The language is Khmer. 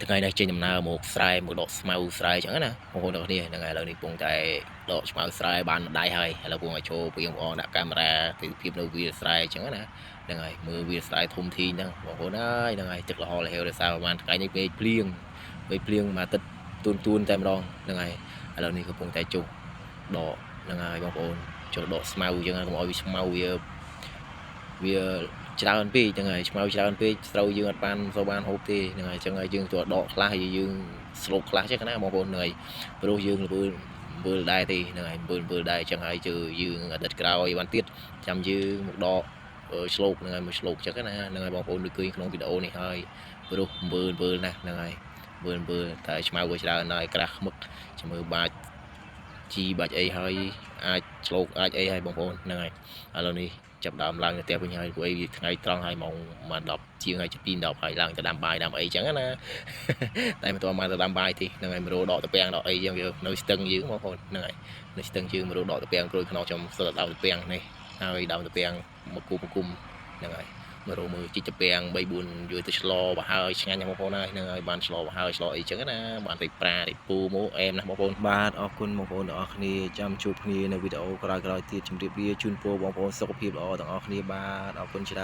ថ្ងៃនេះចេញដំណើរមកស្រែមកដកស្មៅស្រែអញ្ចឹងណាបងប្អូនទាំងគ្នាហ្នឹងហើយឥឡូវនេះកំពុងតែដកស្មៅស្រែបានម្ដាយហើយឥឡូវកំពុងតែចូលព្រៀងបងដាក់កាមេរ៉ាទិដ្ឋភាពនៅវាលស្រែអញ្ចឹងណាហ្នឹងហើយមើលវាលស្រែធំធីងហ្នឹងបងប្អូនអើយហ្នឹងហើយទឹកលហលហេវដោយសារប្រហែលថ្ងៃនេះពេកភ្លៀងពេកភ្លៀងមួយអាទិត្យទួនទួនតែម្ដងហ្នឹងហើយឥឡូវនេះកំពុងតែចុះដកហ្នឹងហើយបងប្អូនចុះដកស្មៅអញ្ចឹងកុំឲ្យវាស្មៅវាវាច្រើនពេកហ្នឹងហើយឆ្មៅច្រើនពេកស្រូវយើងអត់បានសូវបានហូបទេហ្នឹងហើយអញ្ចឹងហើយយើងទោះដកខ្លះហើយយើងស្រូបខ្លះចឹងណាបងប្អូនហ្នឹងហើយព្រោះយើងល្វើល្វើដែរទេហ្នឹងហើយល្វើល្វើដែរអញ្ចឹងហើយជើយើងអាទិត្យក្រោយបានទៀតចាំយើងមកដកឆ្លូកហ្នឹងហើយមកឆ្លូកចឹងណាហ្នឹងហើយបងប្អូនដូចឃើញក្នុងវីដេអូនេះហើយព្រោះល្វើល្វើណាស់ហ្នឹងហើយល្វើល្វើតែឆ្មៅក៏ច្រើនដែរក្រាស់ខ្មឹកចាំមើលបាច់ជីបាច់អីហើយអាចឆ្លូកអាចអីហើយបងប្អូនហ្នឹងហើយឥឡូវនេះចាប់ដើមឡើងទៅផ្ទះវិញហើយព្រោះអីថ្ងៃត្រង់ហើយម៉ោង10ជាងហើយជិត2 10ហើយឡើងទៅដាំបាយដាំអីចឹងណា តែមិនទាន់បានទៅដាំបាយទេហ្នឹងហើយមករោដកតពាំងដកអីចឹងវានៅស្ទឹងយើងបងប្អូនហ្នឹងហើយនៅស្ទឹងយើងមករោដកតពាំងក្រួយខ្នងខ្ញុំសុទ្ធតែដើមតពាំងនេះហើយដើមតពាំងមកគូមកគុំហ្នឹងហើយមករោមើលជីកតពាំង3 4យកទៅឆ្លបើហើយឆ្ងាញ់ណាស់បងប្អូនហើយហ្នឹងហើយបានឆ្លបើហើយឆ្លអីចឹងណាបានទៅប្រាទៅពូមកអែមណាស់បងប្អូន បាទអរគុណបងប្អូនទាំងអស់គ្នាចាំជួបគ្នានៅវីដេអូក្រោយៗទៀតជម្រាបលាជូនពរបងប្អូនសុខភាពល្អទាំងអស់គ្នាបាទអរគុណច្រើន។